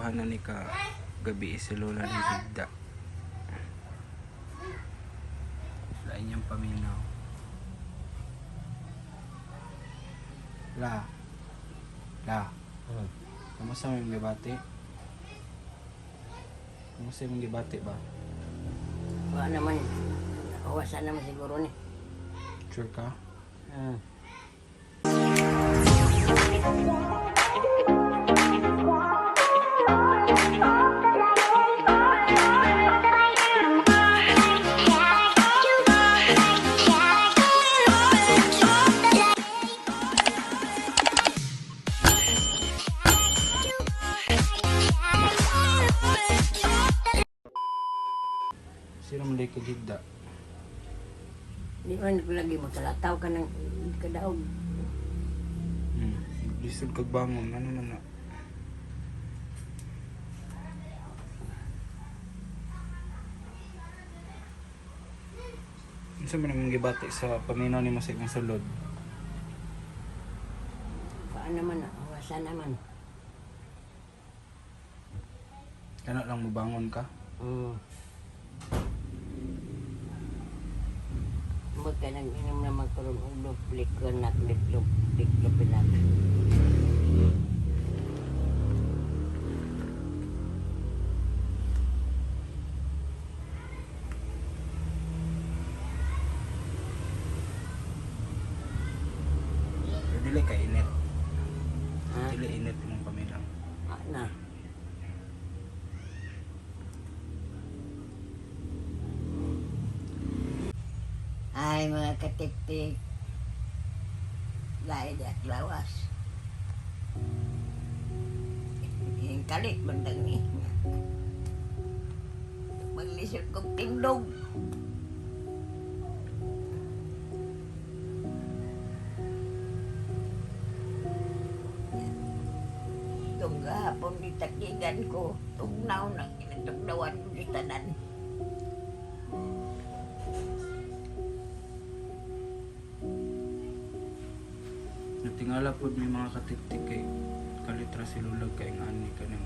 Duha na ni ka gabi si Lola ng higda. Lain niyang paminaw. La. La. Kamusta mo yung gibati? Kamusta yung gibati ba? Wala naman. Nakawasan naman siguro ni. Sure ka? Hmm. Sino man kag higda? Di man ko lagi magkalataw ka ng kadaog. Hmm. Lisod kag bangon. Ano man na? Unsa man ang gibati sa paminaw nimo sa imong sulod? Paan naman, nakawasan naman. Kana lang mobangon ka? Hmm. Huwag ka nang inom na magkaroon og duplik-nak, diklopinak. Pero dili ka init. Ha? Dili init imong paminaw. Ah, na. Ay, mga katiktik. Lain at lawas. Yung kalit bandang ni. Maglisod kong tindog. Itong gahapon di takigan ko. Tugnaw na kinatugnawan ko di tanan. Natingala pod may mga katiktik kay kalitra si Lola kay nga ani kanang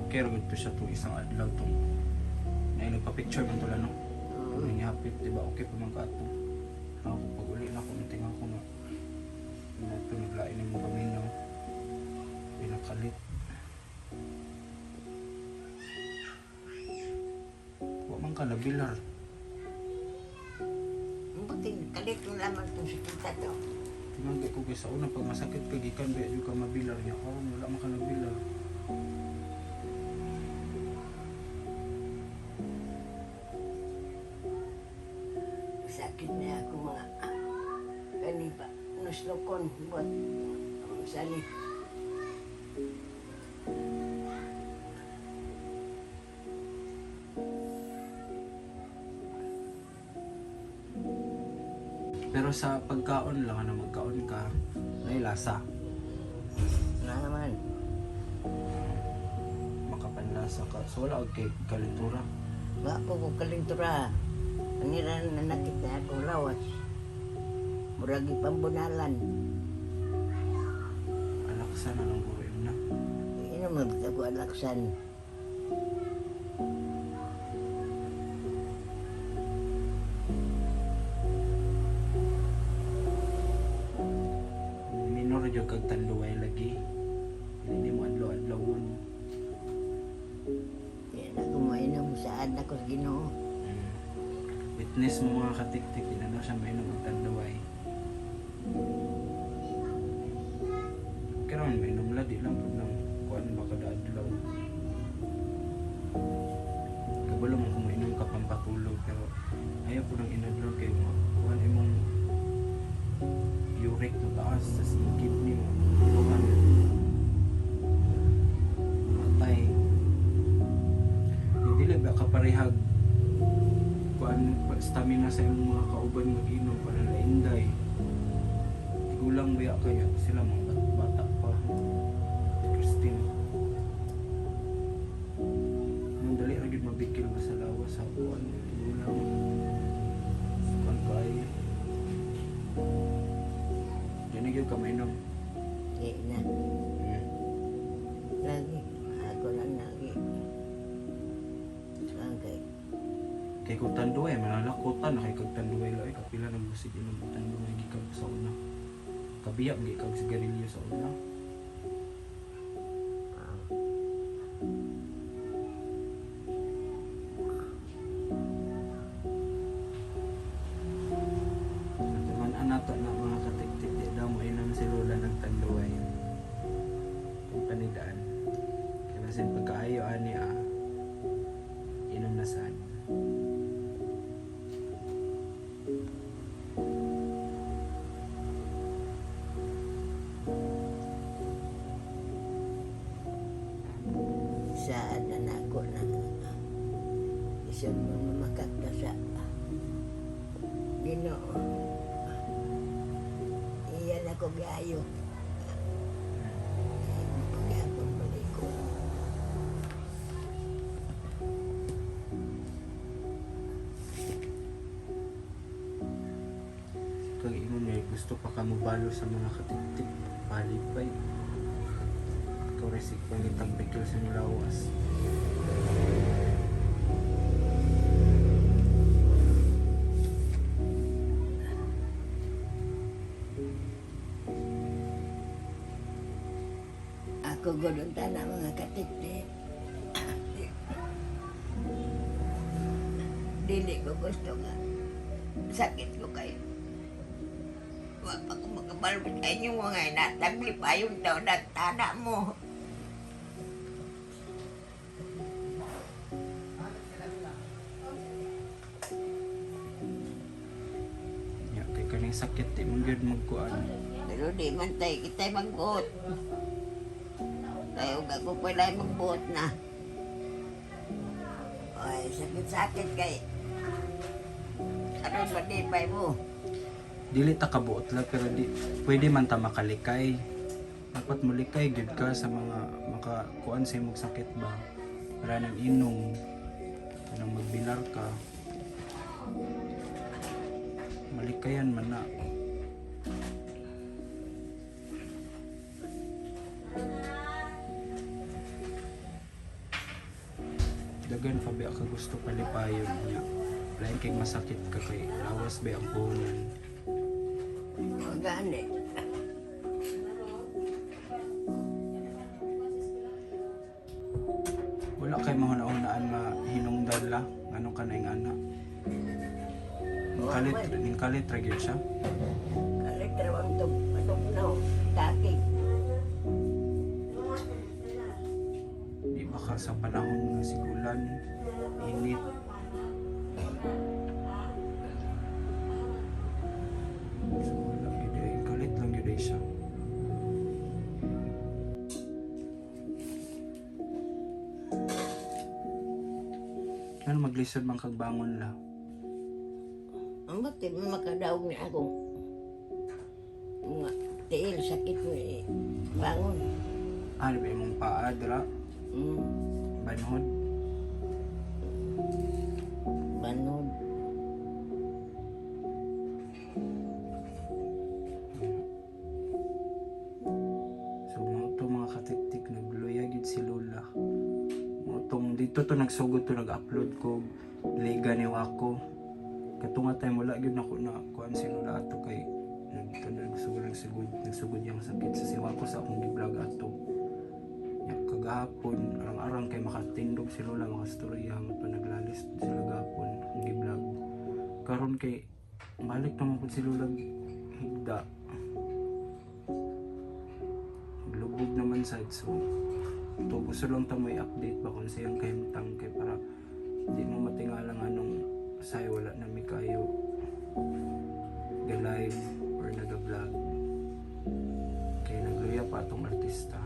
okay ra gud to siya tong isang adlaw tong na nagpa-picture man tula no. Mm. Nangihapit di ba okay pa man ka ato. Ako pag uli na ako natinga ko nga mo tunod lain mo paminaw. Pinakalit. Wa man ka nabilar. Buti kalit yung laman itong sakita to. Tingnan ko kay sa una pag masakit ka gikan ba jud ka mabilar niya karon wala man ka nabilar. Sakit na ako mga kani pa. Nuslokon. Buat. Sani. Pero sa pagkaon lang, ano, magkaon ka, may lasa. Wala naman. Makapanlasa ka. So wala kay kalintura. Wa ko ko kalintura. Anira nanakit na akong lawas. Murag ipambunalan. Alaksa na lang guro yun na. Inom na bitaw ko alaksan. Minor jud kag tanduay lagi. Hindi mo adlaw-adlawon. Di na ako mainom. Saan ako sa Ginoo. Mm. Witness mo mga katiktik, di na daw siya mainom og tanduay. Karon mainom la di lang pud nang kuan ba kada adlaw. Kabalo man kung mainom ka pampatulog pero ayaw po nang inadlaw kay mo kuan imong uric mo taas sa imong kidney mo tuhan matay. Hindi ba kaparehag kuan stamina sa imong mga kauban mag-inom para na inday tigulang biya kaya sila mga bata pa. Si Christine nung dali ra gyud mabikil ba sa lawas sa kuan tigulang kuan kay dili gyud ka mainom. Di na. Mm. Lagi. na. Ang kay Kay kung tanduay, malalakotan na kay kag tanduay la kapila nang busig inom og tanduay gikan pa sa una. Kabiya gikan sigarilyo sa una. Natuman anato na mga katiktik di daw mo inom si Lola ng tanduay. Kung panidaan. Kaya basin pagkaayo ani inom na sad. Sa nanako na isang mo makakta sa Ginoo. Iyan ako gayo. Pagyapon balik ko. Kag ingon nga gusto pa ka mobalo sa mga katiktik palipay. Ikaw resik pangitang pikil sa nilawas. Ako gudong na mga katiktik. Dili ko gusto nga. Sakit ko kayo. Wa pa ko makabalbot sa inyo mga inatagli pa yung taon na tana mo. Ya, kay kaning sakit di man gyud magkuan. Pero di man tayo kita magbuot. Tayo ako pala magbuot na. Ay, sakit-sakit kay. Aron ba di pa mo? Dili ta kabuot la pero di pwede man ta makalikay. Dapat mulikay gyud ka sa mga makakuan sa imong sakit ba. Para nang inom, nang magbilar ka. Malikayan man na. Dagan pa ba ka gusto palipayon niya. Lain kay masakit ka kay lawas ba ang puhunan. Gani. Wala kay mahuna-hunaan nga hinungdan la nganong ka na yung anak. Kalit, ning kalit ra gyud siya. Kalit rawang tug patugnaw. Taki. Di ba ka sa panahon nga sigulan, init. So wala gyud ay kalit lang gyud ay siya. Ano maglisod man kag bangon la? Ang bakit makadaog ni ako. Mga tiil sakit mo eh. Bangon. Ano ba imong paa dira? Banhod. Banod. So mga to mga katiktik nagluya gyud si Lola. Mga tong dito to nagsugod to nag-upload ko liga ni Wako. Katunga time wala gyud nako na kuan si Lola ato kay nagsugod nagsugod nagsugod yang sakit sa si Wako sa akong gi-vlog ato. Ya, kagahapon arang-arang kay makatindog si Lola makastorya mo to naglalis sila gahapon akong gi-vlog. Karon kay balik naman pud si Lola higda. Lubog naman sad, so to gusto lang ta may update ba kung siyang kahimtang kay para di mo matingala nga nung say wala na mi kayo ga live or naga vlog kay nagluya pa atong artista.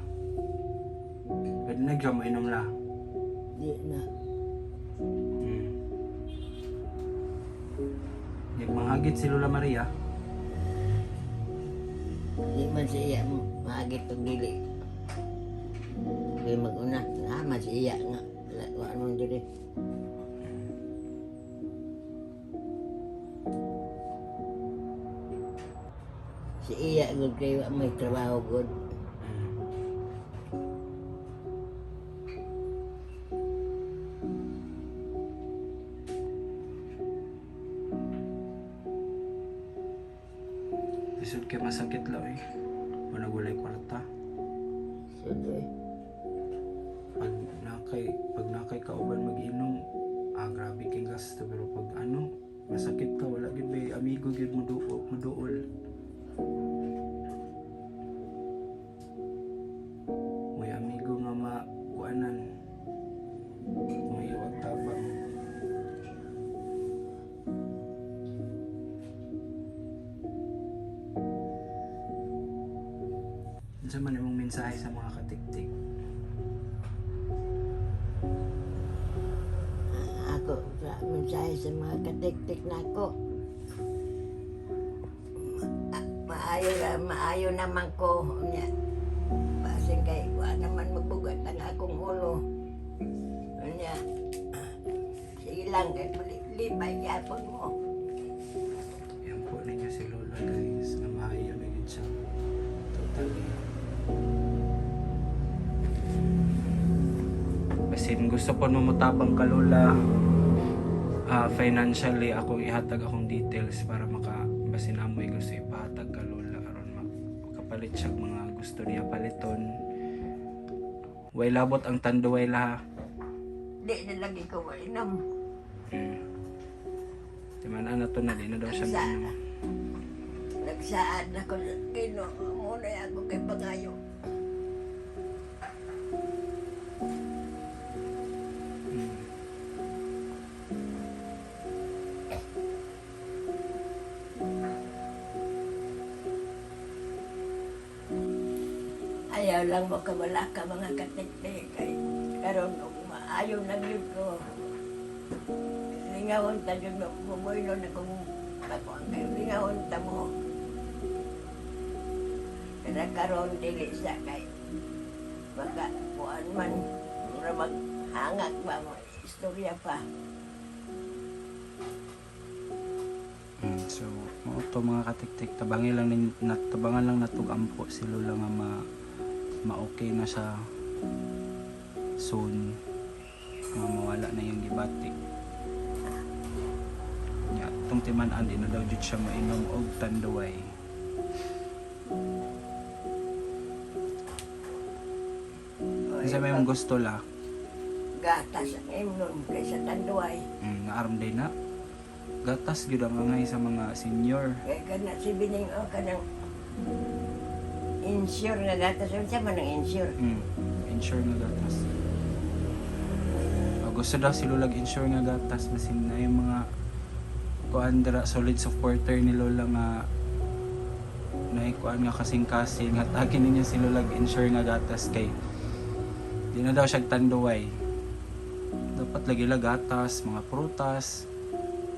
Pwede na mo inom la. Di na. Nagmahagit si Lola Maria. Di man siya mo. Maagit pag dili. Di mag-una. Naman siya nga. Wala wala man dili. Si iya gud kay wa may trabaho gud. masakit la eh. Wala walay kwarta. Sige. Pag nakay kauban mag-inom, grabe kay gasto, pero pag ano, masakit ka, wala gyud may amigo gyud mo duol, mo duol. May amigo nga makuanan. May iwag tabang. Unsa man imong mensahe sa mga katiktik? Ako sa mensahe sa mga katiktik na ako. Maayo ra, maayo naman ko nya. Basin kay wa naman magbugat ang akong ulo. Nya. Sige lang kay lipay gyapon mo. Yan po ninyo si Lola, guys. Na maayo na yun siya. Totally. Basin gusto po mo mutabang ka, Lola. Financially, akong ihatag akong details para maka basin amoy gusto ipahatag ka, Lola, aron makapalit siya og mga gusto niya paliton. Way labot ang tanduay laha. Di na lagi ko mainom. Di man ana to na di na daw siya Sa- mainom. Nagsaad na ko sa Ginoo muna ako kay pangayo. Ayaw lang mo kawala ka mga katiktik kay karon og maayo na gyud ko. Lingawon ta gyud mo bumuilo na kung ako ang kayo lingawon ta mo. Pero karon dili sa kay baka kuan man mura maghangak ba mo istorya pa. So, mao to mga katiktik, tabangi lang nin, na, tabangan lang natug ampo si Lola nga ma ma-okay na siya soon, nga mawala na yung gibati. Nya, tong timan-an di na daw jud siya mainom og tanduay. Unsa may imong gusto la? Gatas ang imnon kaysa tanduay. Naaram day na. Gatas gyud ang angay sa mga senior. Kay kana si Bining o kanang insure nga gatas unsa man ang insure? Insure nga gatas. Oh, gusto daw si Lola insure nga gatas basin na yung mga kuan dira, solid supporter ni Lola nga naikuan nga kasing-kasing at akin ninyo si Lola insure nga gatas kay di na daw siya tanduay. Dapat lagi la gatas, mga prutas.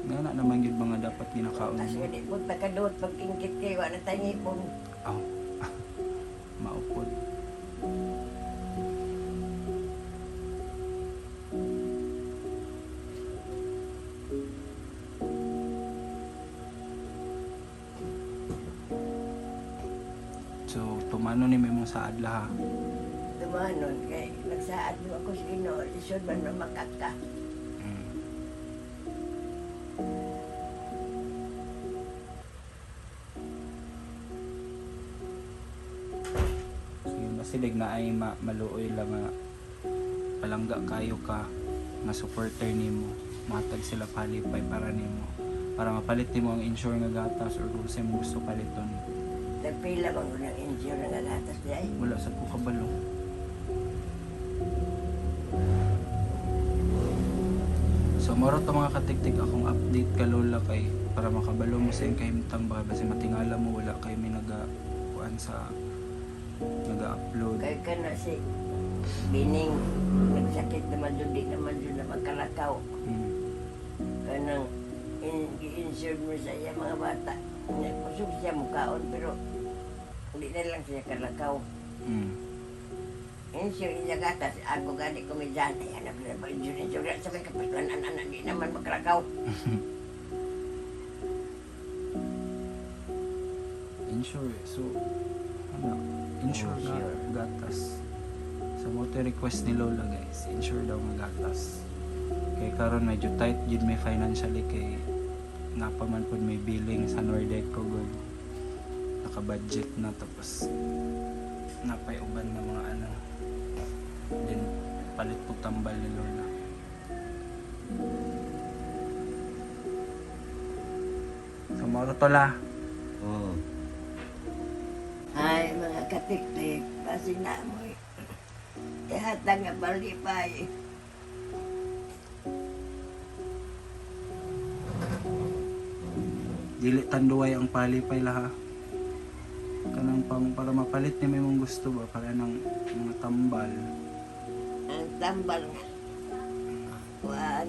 Nga na naman yun mga dapat ginakaon. Tas di punta ka doon pagkingkit kay wa na tayo ngipon. Oh. Maupod. So, tumano ni mong sa adla ha. Tumanon kay nagsaad mo ako sa Ginoo lisod man na makaka. So, yun, masilig na ay maluoy lang nga palangga kayo ka nga supporter nimo, matag sila palipay para nimo, para mapalit nimo ang insure nga gatas or kung sa imong gusto paliton. Nagpila man ko ng insure nga gatas di ay. Wala sa ko kabalo. So moro to mga katiktik akong update ka Lola kay para makabalo mo sa iyong kahimtang, baka basi matingala mo wala kay may naga kuan sa naga-upload. Kay kana si Bining nagsakit naman doon di naman doon na magkalakaw. Kanang gi-insure mo sa iya mga bata. Nya kusog siya mukaon pero hindi na lang siya kalakaw. Insure iya gatas ako gani komedyante hanap na ba insure insure sa kay kapaslan anak di naman makalakaw. Insure eh. So ano, insure na Insure. gatas. So mo to request ni Lola guys, insure daw nga gatas. Kay karon medyo tight gid may financially kay napa man pud may billing sa Nordeco gud. Naka-budget na tapos napay uban na mga ano. Then palit po tambal ni Lola. So mao to, Tola. Ay, mga katiktik, basin na mo. Ihatag nga balipay. Dili tanduay ang palipay laha. Kanang pang para mapalit ni may mong gusto ba para ng mga tambal. Ang tambal nga. Kuan.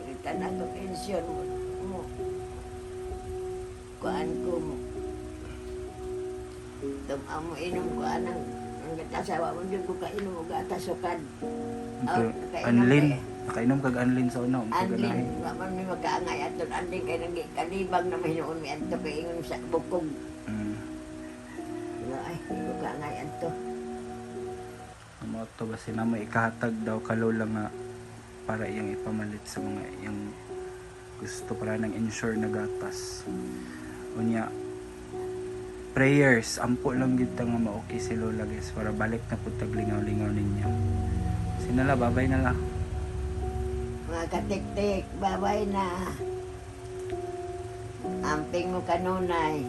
Kita na ko pensyon mo. Mo. Kuan ko mo. Tum mo inom ko anang ang gatasawa mo dyan ko kainom og gatasukan. Okay. Nakainom Anlin. kay- Nakainom kag anlin sa una, unsa Anlin, ganahin. wa man mi makaangay aton anlin kay nang kalibang na mahinuon mi adto kay ingon sa bukog. Wala ay, di ko kaangay adto. Amo to ba sina mo ikahatag daw kalola nga para iyang ipamalit sa mga iyang gusto para ng insure na gatas. Unya prayers ampo lang gyud ta nga ma-okay si Lola, guys, para balik na pud tag lingaw-lingaw ninyo. Sinala, babay na la. Mga katiktik, babay na. Amping mo kanunay.